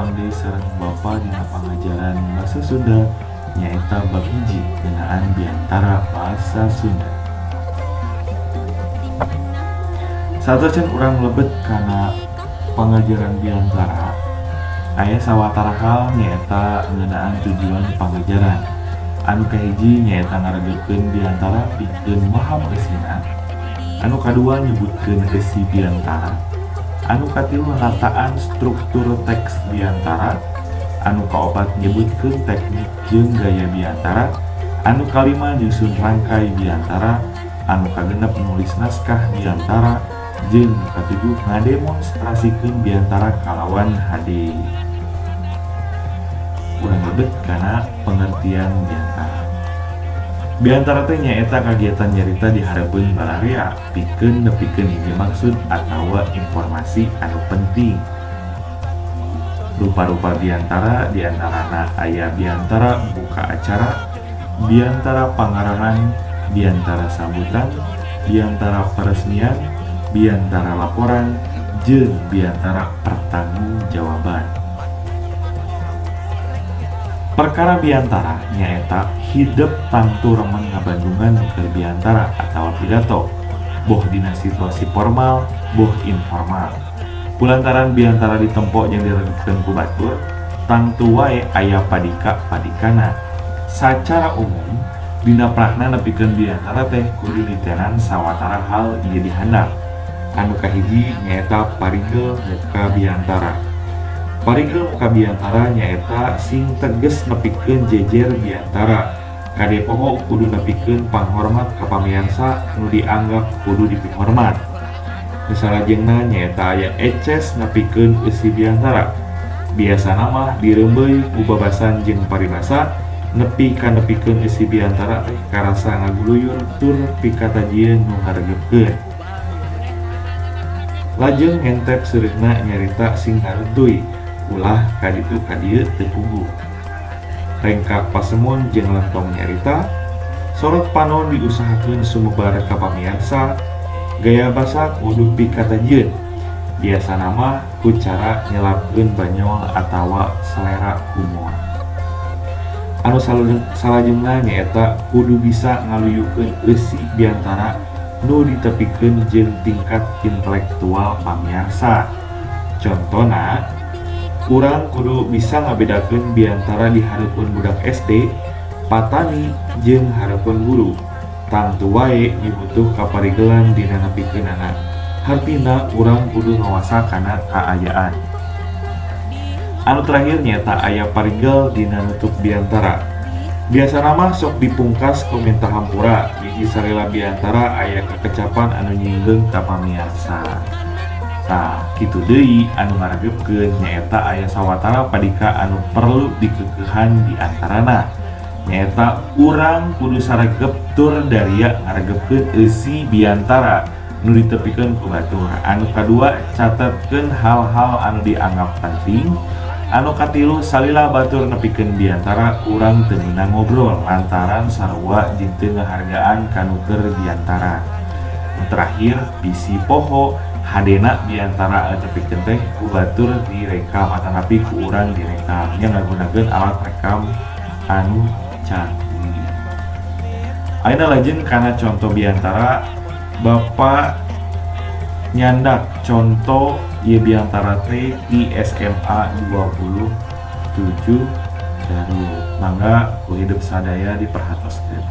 tepang deui sareng Bapa dina pangajaran Basa Sunda nyaeta bab hiji ngeunaan biantara Basa Sunda. Satacan urang lebet kana pangajaran biantara, aya sawatara hal nyaeta ngeunaan tujuan pangajaran. Anu kahiji nyaeta ngaregepkeun biantara pikeun maham eusina. Anu kadua nyebutkeun eusi biantara. Anu katilu rataan struktur teks biantara. Anu kaopat nyebutkeun teknik jeung gaya biantara. Anu kalima nyusun rangkai biantara. Anu kagenep nulis naskah biantara. Jeung nu katujuh ngademonstrasikeun biantara kalawan HD. Urang lebet kana pengertian biantara. Biantara teh nyaeta kagiatan nyarita di hareupeun balarea pikeun nepikeun hiji maksud atawa informasi anu penting. Rupa-rupa biantara diantarana aya biantara buka acara, biantara pangarahan, biantara sambutan, biantara peresmian, biantara laporan, jeung biantara pertanggungjawaban. Perkara biantara nyaeta hidep tangtu remen ngabandungan keur biantara atawa pidato, boh dina situasi formal, boh informal. Kulantaran biantara ditempo jeung diregepkeun ku batur, tangtu wae aya padika-padikana. Sacara umum, dina prakna nepikeun biantara teh kudu ditenan sawatara hal ieu dihandap. Anu kahiji nyaeta parigel muka biantara. Parigel muka biantara nyaeta sing teges nepikeun jejer biantara. Kade poho kudu nepikeun panghormat ka pamiarsa nu dianggap kudu dipihormat. Nu salajengna nyaeta aya eces nepikeun eusi biantara. Biasana mah direumbeui ku babasan jeung paribasa nepi ka nepikeun eusi biantara teh karasa ngaguluyur tur pikatajieun nu ngaregepkeun. Lajeng ngentep seureuhna nyarita sing harentuy, ulah kaditu kadieu teu puguh. Rengkak pasemon jeung lentong nyarita, sorot panon diusahakeun sumebar ka pamiarsa, gaya basa kudu pikatajieun. Biasana mah ku cara nyelapkeun banyol atawa selera humor. Anu salajengna nyaeta kudu bisa ngaluyukeun eusi biantara nu ditepikeun jeung tingkat intelektual pamiarsa. Contona, urang kudu bisa ngabedakeun biantara di hareupeun budak SD, patani jeung hareupeun guru. Tangtu wae nyibutuh kaparigelan dina nepikeunana. Hartina urang kudu ngawasa kana kaayaan. Anu terakhir nyaeta aya parigel dina nutup biantara. Biasana mah sok dipungkas ku minta hampura, bisi salila biantara aya kekecapan anu nyinggeung ka pamiarsa. Tah, kitu deui anu ngaregepkeun nyaeta aya sawatara padika anu perlu dikeukehan di antarana. Nyaeta urang kudu saregep tur daria ngaregepkeun eusi biantara nu ditepikeun ku batur. Anu kadua, catetkeun hal-hal anu dianggap penting. Anu katilu, salila batur nepikeun biantara urang teu meunang ngobrol lantaran sarua jeung teu ngahargaan kanu keur biantara. Nu terakhir, bisi poho hadena biantara nepikeun teh ku batur direkam atanapi ku urang direkam nya ngagunakeun alat rekam anu canggih. Ayeuna lajeng kana conto biantara, Bapak nyandak conto ieu biantara teh di SMA 27 Garut. Mangga ku hidup sadaya diperhatoskeun.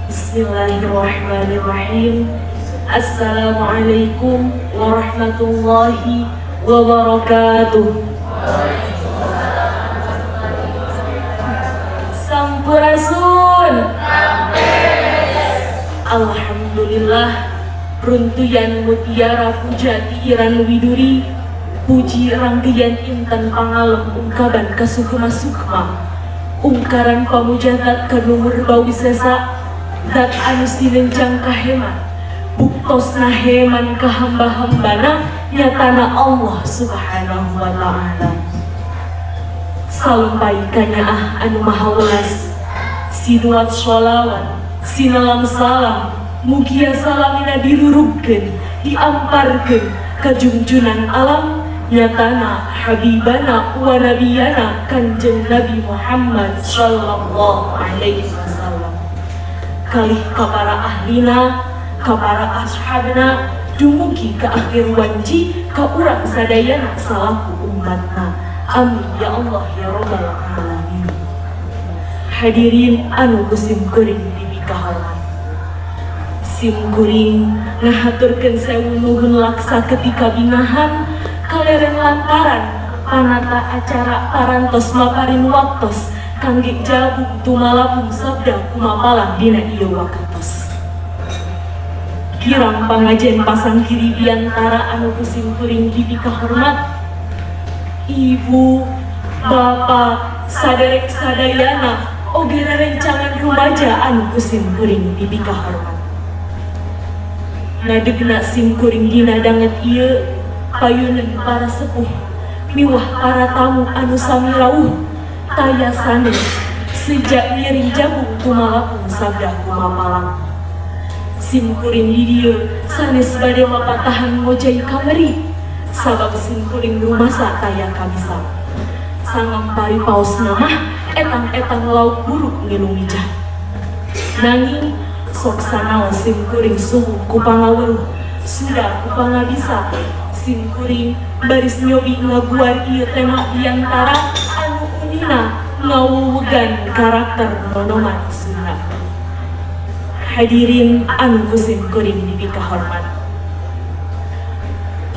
Bismillahirrahmanirrahim. Assalamualaikum warahmatullahi wabarakatuh. Sampurasun. Alhamdulillah runtuyan mutiara puja tiiran widuri. Puji rangkaian intan pangalem ungkaban kasukma sukma ungkaran pamuja zat kanumur bawisesa zat anu sinenjang kaheman buktosna heman ka hamba-hambana nyatana Allah Subhanahu wa ta'ala. Salumpai kanyaah anu maha welas sinuat sholawat sinalam salam mugia salamina dirurugkeun diamparkeun ka junjunan alam nyatana habibana wa nabiyana Kanjeng Nabi Muhammad sallallahu alaihi wasallam kalih ka para ahlina ka para ashabna dumugi ka akhir wanci ka urang sadayana salaku umatna. Amin ya Allah ya rabbal alamin. Hadirin anu kusim kuring dipikahormat, sim kuring ngahaturkeun sewu nuhun laksa ketika binahan kaleren lantaran panata acara parantos maparin waktos kangge jabung tumalapung sabda kumapalang dina ieu wakatos. Kirang pangajen pasang kiri biantara anu kusim kuring dipikahormat, ibu, bapak, saderek sadayana oge rerencangan rumaja anu kusim kuring dipikahormat. Nadegna sim kuring dina danget ieu payuneun para sepuh miwah para tamu anu sami rawuh taya sanes sejak ngiring jabung tumalapung sabda kumapalang. Sim kuring di dieu sanes bade mapatahan ngojay kamari sabab sim kuring rumasa taya kabisa. Sangampari paos namah etang-etang lauk buruk ngilu mijah. Nanging sok sanaos sim kuring suhu ku pangaweruh sudah ku pangabisa. Sim kuring baris nyobi ngaguar ieu tema biantara anu unina ngawuwegan karakter nonoman Sunda. Hadirin anu ku sim kuring dipikahormat,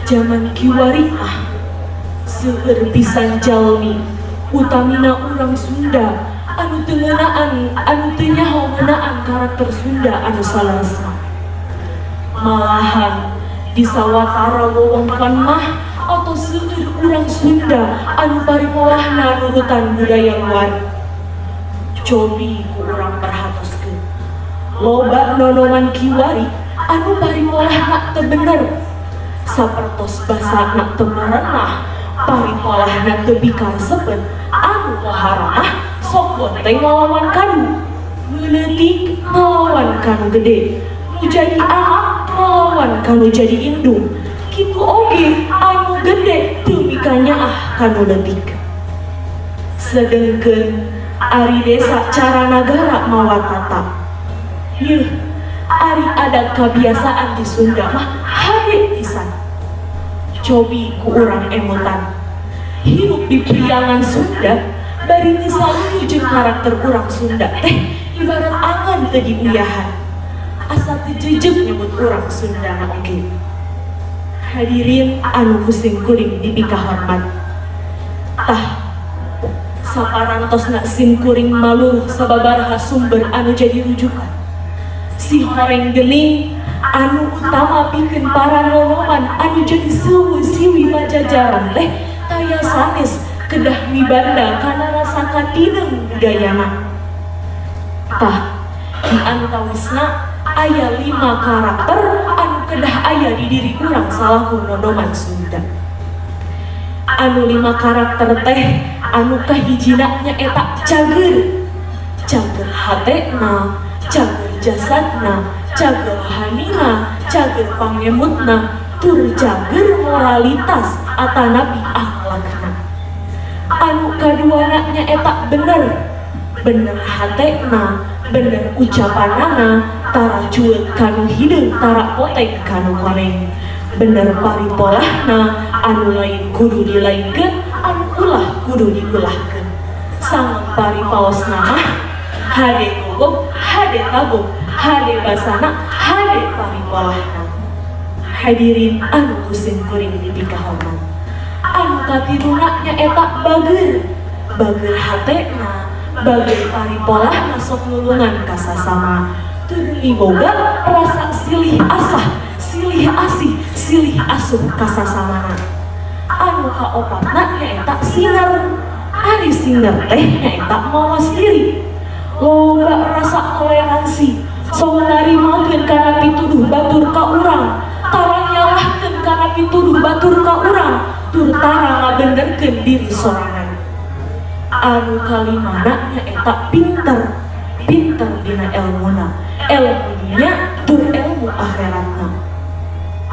jaman kiwari ah seueur pisan jalmi utamina urang Sunda anu teu ngeunaan anu teu nyaho ngeunaan karakter Sunda anu saleresna. Malahan di sawatara wewengkon mah atau seueur urang Sunda anu paripolahna nurutan budaya luar. Cobi ku urang perhatoskeun, loba nonoman kiwari anu paripolahna teu bener, sapertos basana teu merenah, paripolahna teu pikaresepeun, anu pohara mah sok bonteng ngalawan kanu leutik ngalawan kanu gede, nu jadi anak ngalawan kanu jadi indung, kitu oge anu gede teu mikanyaah kanu leutik. Sedengkeun ari desa cara nagara mawa tata, yeuh ari adat kabiasaan di Sunda mah hade pisan. Cobi ku urang emutan hirup di priangan Sunda bari teu saluyu jeung karakter urang Sunda teh ibarat angan teu diuyahan, asa teu jejeg nyebut urang Sunda na oge. Hadirin anu ku sim kuring dipikahormat, tah saparantosna sim kuring maluruh sababaraha sumber anu jadi rujukan. Si horeng gening anu utama pikeun para nonoman anu jadi seueuh siwi pajajaran teh taya sanes kedah mibanda kana rasa katineng budayana. Tah di antawisna aya 5 karakter anu kedah aya di diri urang salaku nonoman Sunda. Anu 5 karakter teh anu kahijina nyaeta cager, cager hatena, cager jasadna, cager rohanina, cager pangemutna, tur cager moralitas atanapi akhlakna. Anu kaduana nyaeta bener, bener hatena, bener ucapanana, tara cuek kanu hideung, tara poteng kanu koneng, bener paripolahna, anu lain kudu dilainkeun, anu ulah kudu diulahkeun. Sangang paripaosna mah hade gogog, hade tagog, hade basana, hade paripolahna. Hadirin anu ku sim kuring dipikahormat, anu katiluna nyaeta bager, bager hatena, bager paripolahna sok nulungan ka sasama, tur miboga rasa silih asah, silih asih, silih asuh ka sasamana. Anu kaopatna nyaeta singer. Ari singer teh nyaeta mawas diri. Loba rasa toleransi, sok narimakeun kana pituduh batur ka urang, tara nyalahkeun kana pituduh batur ka urang, tur tara ngabenerkeun diri sorangan. Anu kalimana nyaeta pinter, pinter dina elmuna, elmu dunya tur elmu akhiratna.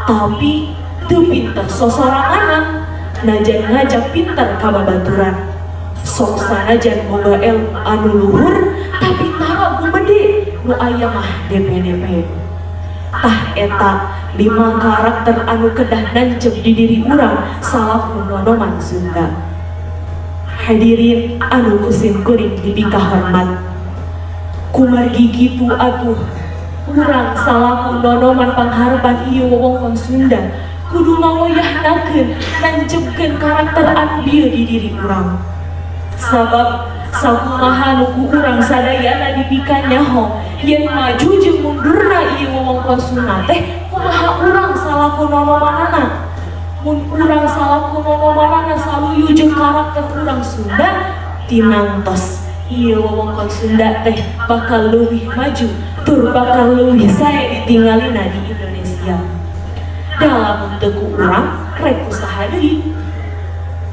Tapi teu pinter sosoranganan, najan ngajak pinter ka babaturan. Sok sanajan boga elmu anu luhur, tapi tara gumede nu aya mah DP-DP. Tah eta 5 karakter anu kedah nancep di diri urang salaku nonoman Sunda. Hadirin anu kusim kuring dipikahormat. Kumargi kitu atuh urang salaku nonoman pangharepan ieu wewengkon Sunda kudu ngawoyahnakeun nancepkeun karakter anu bieu di diri urang. Sabab sakumaha nu ku urang sadayana dipika nyaho yen maju jeung mundurna ieu wewengkon Sunda teh kumaha urang salaku nonomanana. Mun urang salaku nonomanana saluyu jeung karakter urang Sunda tinangtos ieu wewengkon Sunda teh bakal leuwih maju tur bakal leuwih sae ditinggalina di Indonesia. Dalam teu ku urang rek usaha deui.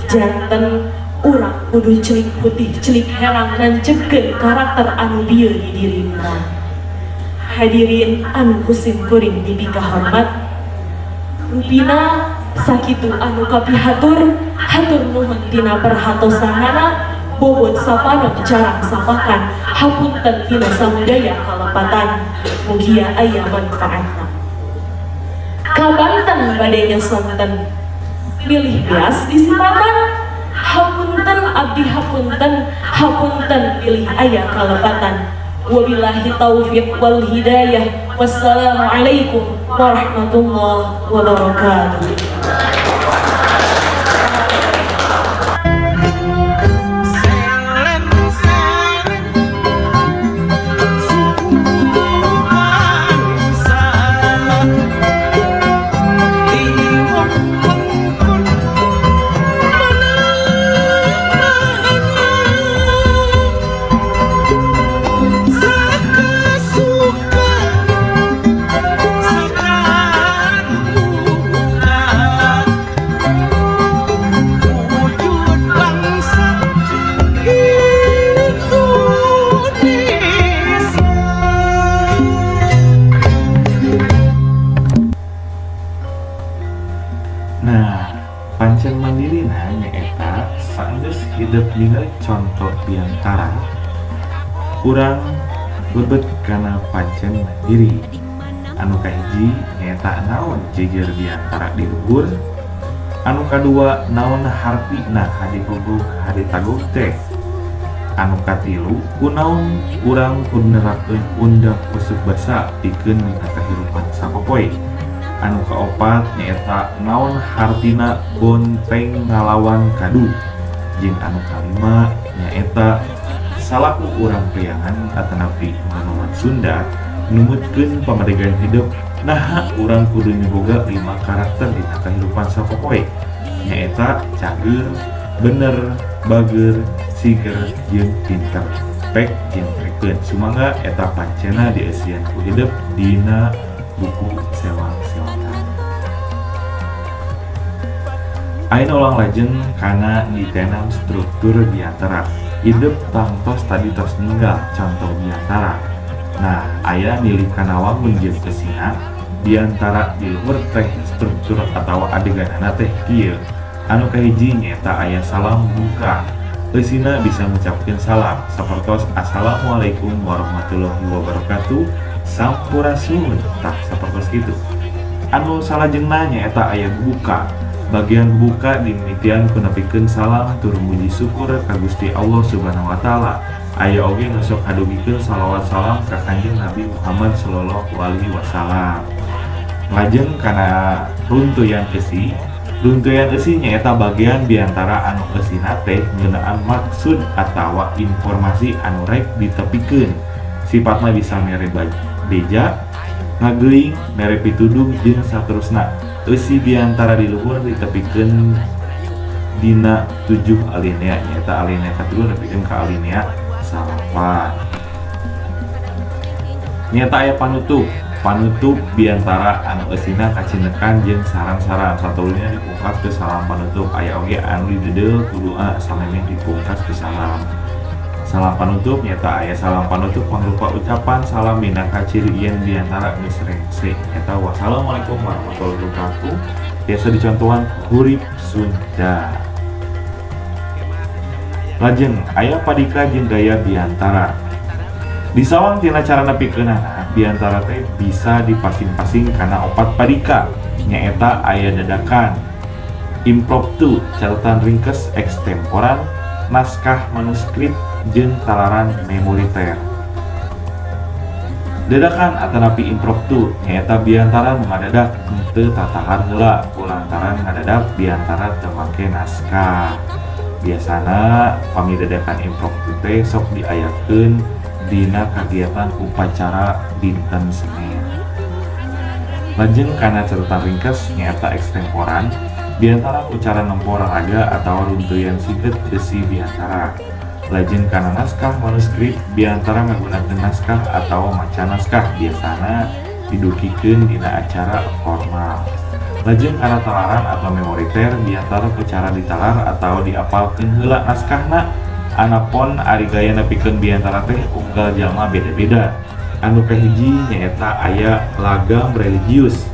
Janten urang kudu celik putih celik herang nancepkeun karakter anu bieu di diri urang. Hadirin anu kusim kuring dipikahormat, rupina sakitu anu kapihatur, hatur nuhun tina perhatosanana, bobot sapanon carang sapakan, hapunten tina samudaya kalepatan, mugia aya manfaatna. Ka Banten bade nyosonten, milih beas disipatan, hapunten abdi hapunten, hapunten pilih aya kalepatan. Wabillahi taufiq wal hidayah. Wassalamualaikum warahmatullahi wabarakatuh. Nah, pancen mandirina nyaeta saenggeus hidep dina conto biantara urang lebet kana pancen mandiri. Anu kahiji nyaeta naon jeger biantara di luhur, anu kadua naon hartina hadigugug haditagog teh, anu katilu kunaon urang kudu nerapkeun undak usuk basa pikeun dina kahirupan sapopoe, anu kaopat nyaeta naon hartina bonteng ngalawan kadu, jeung anu kalima nyaeta salaku urang priangan atanapi nonoman Sunda numutkeun pamadegan hidup. Naha urang kudu miboga 5 karakter dina kahirupan sapopoe nyaeta cageur, bener, bager, siger, jeung pinter. Pek jeung prekeun. Sumangga eta pancena dieusian ku hidup dina buku sewang-sewangan. Ayeuna ulang lajeng kana ditenam struktur biantara. Hidup tangtos tadi tos ninggal contoh biantara. Nah, aya nilai kana wangun jeung eusina biantara di luhur teh struktur atawa adeganana teh kieu. Anu kahiji nyaeta aya salam buka. Eusina bisa ngucapkeun salam sapertos assalamualaikum warahmatullahi wabarakatuh, sampurasun, tah sapertos kitu. Anu salajengna nyaeta aya buka. Bagian buka dimimitian ku nepikeun salam tur muji syukur ka Gusti Allah Subhanahu wa taala. Aya oge nu sok kadugikeun salawat salam ka Kanjeng Nabi Muhammad sallallahu alaihi wasallam. Lajeng kana runtuyan eusi. Runtuyan eusi nyaeta bagian biantara anu eusina teh ngeunaan maksud atawa informasi anu rek ditepikeun. Sifatna bisa mere beja, ngageuing, mere pituduh jeung saterusna. Eusi biantara di luhur ditepikeun dina 7 alinea nyaeta alinea katilu nepikeun ka alinea 9. Nyaeta aya panutup. Panutup biantara anu eusina kacinekan jeung saran-saran satuluyna dipungkas ku salam panutup. Aya oge anu dideudeuh ku doa samemeh dipungkas ku salam. Salam panutup nyaeta aya salam panutup mangrupa ucapan salam minangka ciri yen biantara geus rengse. Nyaeta wassalamualaikum warahmatullahi wabarakatuh. Biasa dicontohan huruf Sunda. Lajeng aya padika jeung gaya biantara. Disawang tina cara nepikeunana, biantara teh bisa dipasing-pasing kana 4 padika, nyaeta aya dadakan, impromptu, catatan ringkes ekstemporan, naskah manuskrip, jeung talaran memoriter. Dadakan atanapi impromptu nyaeta biantara nu ngadadak henteu tatahan heula kulantaran ngadadak biantara teu make naskah. Biasana pami dadakan impromptu teh sok diayakeun dina kagiatan upacara dinten Senin. Lajeng kana catatan ringkes nyaeta ekstemporan biantara ucara nempo raraga atawa runtuyan singket eusi biantara. Lajeng kana naskah manuskrip biantara ngagunakeun naskah atawa maca naskah biasana didugikeun dina acara formal. Lajeng kana talaran atau memoriter biantara ku cara ditalar atawa diapalkeun heula naskahna. Anapon ari gaya nepikeun biantara teh unggal jalma beda-beda. Anu kahiji nyaeta aya lagam religius.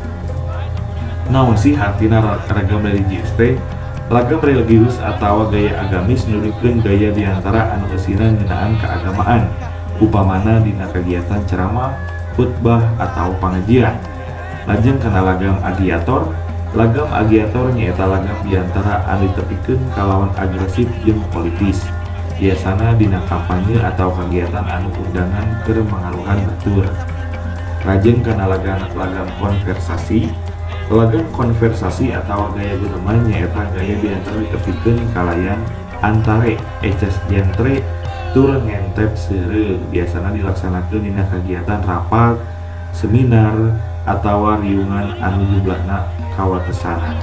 Naon sih hartina ragam religius teh? Lagam religius atawa gaya agamis nuduhkeun gaya biantara anu eusina ngeunaan keagamaan, upamana dina kegiatan ceramah, khutbah atawa pangajian. Lajeng kana lagam agiator. Lagam agiator nyaeta lagam biantara anu ditepikeun kalawan agresif jeung politis. Biasana dina kampanye atau kegiatan anu undangan keur mangaruhan batur. Lajeng kana lagam konversasi. Lagam konversasi atau gaya guneman nyaeta gaya biantara ditepikeun kalayan antare eces jentre tur ngentep seureuh. Biasana dilaksanakeun dina kagiatan rapat, seminar, atawa riungan anu jumlahna kawatesanan.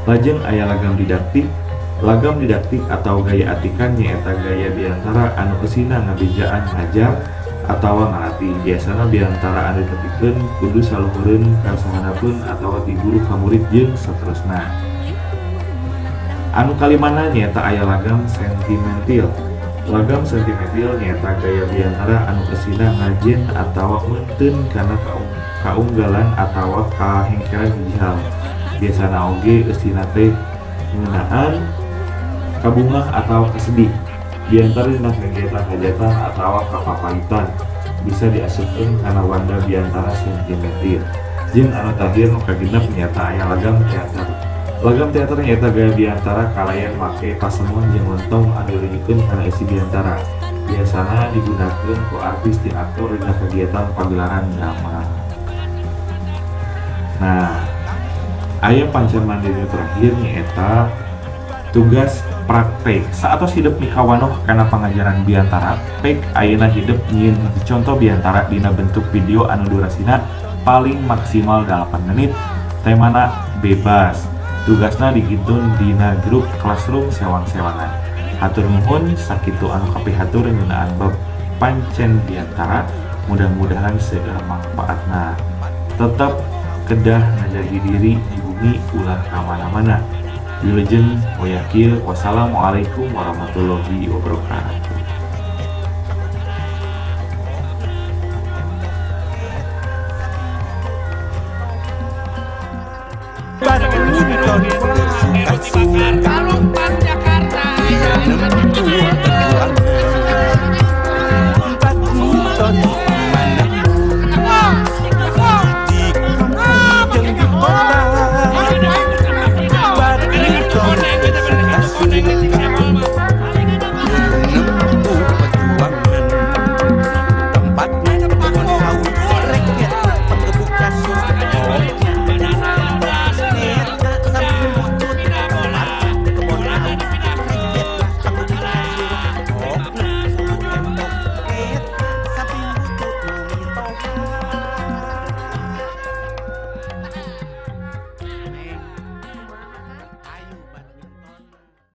Lajeng aya lagam didaktik. Lagam didaktik atau gaya atikan nyaeta gaya biantara anu eusina ngabejaan ngajar atawa ngalatih. Biasana biantara anu ditepikeun kudu saluhureun ka sahandapeun atawa ti guru ka murid jeung saterusna. Anu kalimana nyaeta aya lagam sentimentil. Lagam sentimentil nyaeta gaya biantara anu eusina ngajen atawa meunteun kana kaunggalan atawa kahengkeran hiji hal. Biasana oge eusina teh ngeunaan kabungah atau kesedih. Biantara dina kegiatan hajatan atawa kapapahitan bisa diasupkeun kana wanda biantara sentimentil. Jeung anu terakhir nu kagenep nyaeta aya lagam teater. Lagam teater nyaeta gaya biantara kalayan make pasemon jeung lentong anu dirujukkeun kana isi biantara. Biasana digunakeun ku artis jeung aktor dina kegiatan pagelaran drama. Nah, aya pancen mandiri terakhir nyaeta tugas praktek. Saatos hidep mikawanoh kana pangajaran biantara, pek ayeuna hidep nyieun contoh biantara dina bentuk video anu durasina paling maksimal 8 menit, temana bebas. Tugasna dikintun dina grup classroom sewang-sewangan. Hatur nuhun sakitu anu kapihatur ngeunaan bab pancen biantara, mudah-mudahan seueur mangpaatna. Tetep kedah ngajagi diri di bumi ulah ka mana-mana. Wilujeng wayakil, wassalamualaikum warahmatullahi wabarakatuh. Badminton suka-suka.